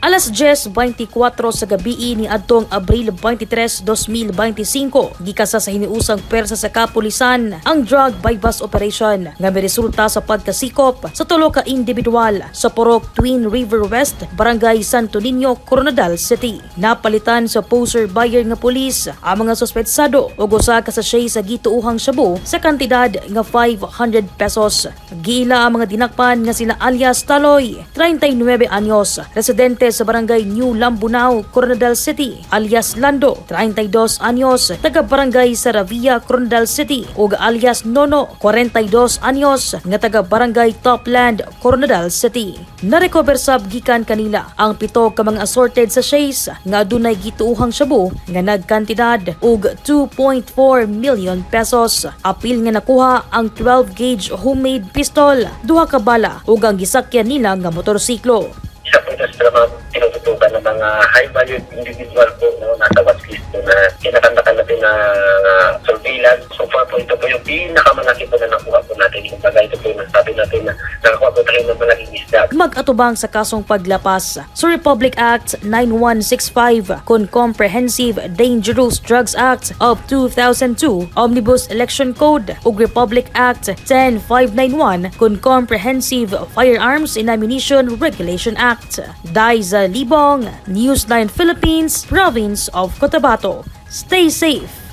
Alas 10:24 sa gabii ni adtong Abril 23, 2025, gikasa sa hiniusang pwersa sa kapulisan ang drug buy-bust operation nga miresulta sa pagkasikop sa tulo ka individual sa Purok Twin River West, Barangay Santo Niño, Koronadal City. Napalitan sa poseur buyer nga pulis ang mga suspetsado ug usa ka sachet sa gituohang shabu sa kantidad nga 500 pesos. Giila ang mga dinakpan nga sila alias Taloy, 39 anyos, residente sa Barangay New Lambunao, Koronadal City, alias Lando, 32 anyos, taga Barangay Saravia, Koronadal City, ug alias Nono, 42 anyos, nga taga Barangay Topland, Koronadal City. Narecover sab gikan kanila ang pito ka mga assorted sachets nga adunay gituohang shabu nga nagkantidad og 2.4 million pesos. Apil nga nakuha ang 12 gauge homemade pistol, duha ka bala ug ang gisakyan nila nga motorsiklo. Isa po ito sa mga tinututukan ng mga high value individual po, no, nasa watchlist po na kinakandakan natin na surveillance. So far po, ito po yung pinakamalaki po na nakuha po natin. Kumbaga, ito po yung nasabi natin na nakakuha po tayo ng malaking isda. Mag-atubang sa kasong paglapas sa Republic Act 9165 kon Comprehensive Dangerous Drugs Act of 2002, Omnibus Election Code ug Republic Act 10591 kon Comprehensive Firearms and Ammunition Regulation Act. Daiza Libong, News 9 Philippines, Province of Cotabato. Stay safe.